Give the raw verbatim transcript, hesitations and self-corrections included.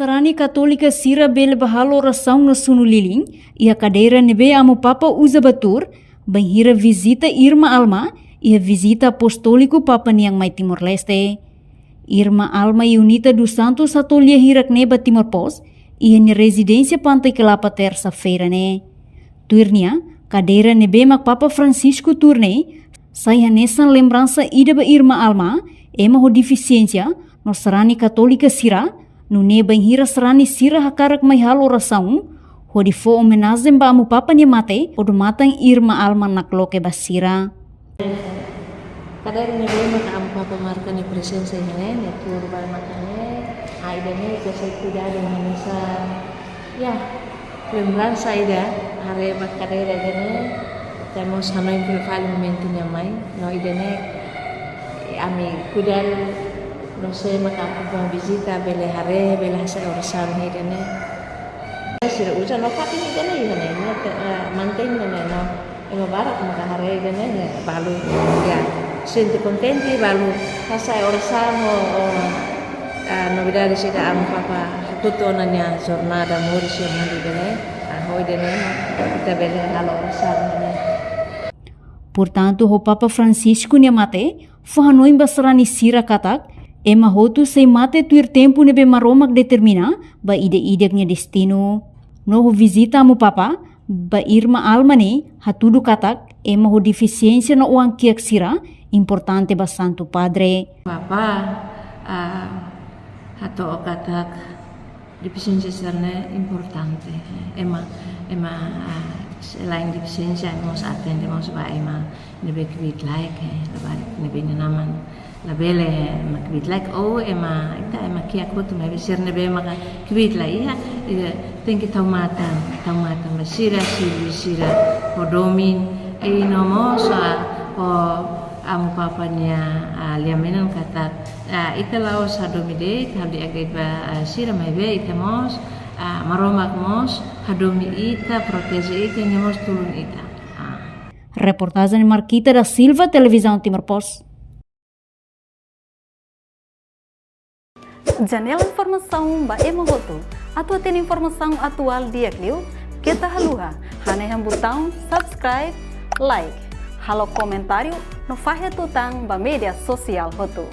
Sarani katólika sira bele bá halo orasaun no sunu lilin iha kadeira ne'ebé Amu Papa uza bá tuur, bainhira vizita Irma Alma iha vizita apostóliku Papa nian mai Timor-Leste. Irma Alma i UNITA dos Santos hato'o lia hirak ne'e ba Timor Post iha nia rezidénsia Pantai Kelapa, tersa-feira ne'e. Tuir nia, kadeira ne'ebé mak Papa Francisco tuur ne'e sai hanesan lembransa ida ba Irma Alma, ema ho defisiénsia, no sarani katólika sira, nune'e bainhira sarani sira hakarak mai halo orasaun hodi fó omenajen ba Amu Papa nia mate, odamatan Irma Alma nakloke ba sira. Kadeira ne'ebé mak Amu Papa marka nia prezensa iha ne'e, nia tuur ba matan ne'e, ah, ida-ne'e ita sei kuidadu hanesan, ya, lembransa ida, haree ba kadeira ida-ne'e, ita mós hanoin fila fali momentu nia mai, no ida-ne'e, ami kuidadu, no sé mak atu bá vizita, bele haree, bele hasa'e orasaun iha ida-ne'e. Sira uza no fatin ida-ne'e, iha ne'e, ne'e, eh, mantein ne'e, no. Ema barak maka haree ida-ne'e, ya, balu, ya, sente kontente, balu hasa'e orasaun ho, ho, ah, novidade sira Amu Papa hakotu ona nia jornada moris iha mundu ida-ne'e, ah, ho ida-ne'e, ita bele halo orasaun ne'e. Portantu, ho Papa Francisco nia mate, fó hanoin ba sarani sira katak, ema hotu sei mate tuir tempu ne'ebé Maromak determina ba ida-idak nia destinu. No ho vizita Amu Papa ba Irma Alma ne'e hatudu katak ema ho defisiénsia no oan-kiak sira importante ba Santu Padre. Papa, ah, hato'o katak defisiénsia sira-ne'e importante. Ema, ema, ah, selain defisiénsia, mós atende mós ba ema ne'ebé kbiit-laek, eh, labarik ne'ebé nia naman labele, eh, ema kbiit-laek, ou ema, ita ema kiak hotu, maibé sira ne'ebé maka kbiit-laek iha, iha, tenke tau matan, tau matan ba sira, sirvi sira ho domin, i no mós, ah, ho Amu Papa nia, ah, lian-menan katak, ah, ita la'ós hadomi de'it, halo di'ak de'it ba, ah, sira, maibé ita mós, ah, Maromak mós hadomi ita, proteje ita, nia mós tulun ita. Ah. Reportajen Marquita da Silva, Televizaun Timor Post. Janela informasaun ba ema hotu. Atu hatene informasaun atuál di'ak liu, keta haluha hanehan butaun subscribe, like, halo komentáriu no fahe tutan ba média sosiál hotu.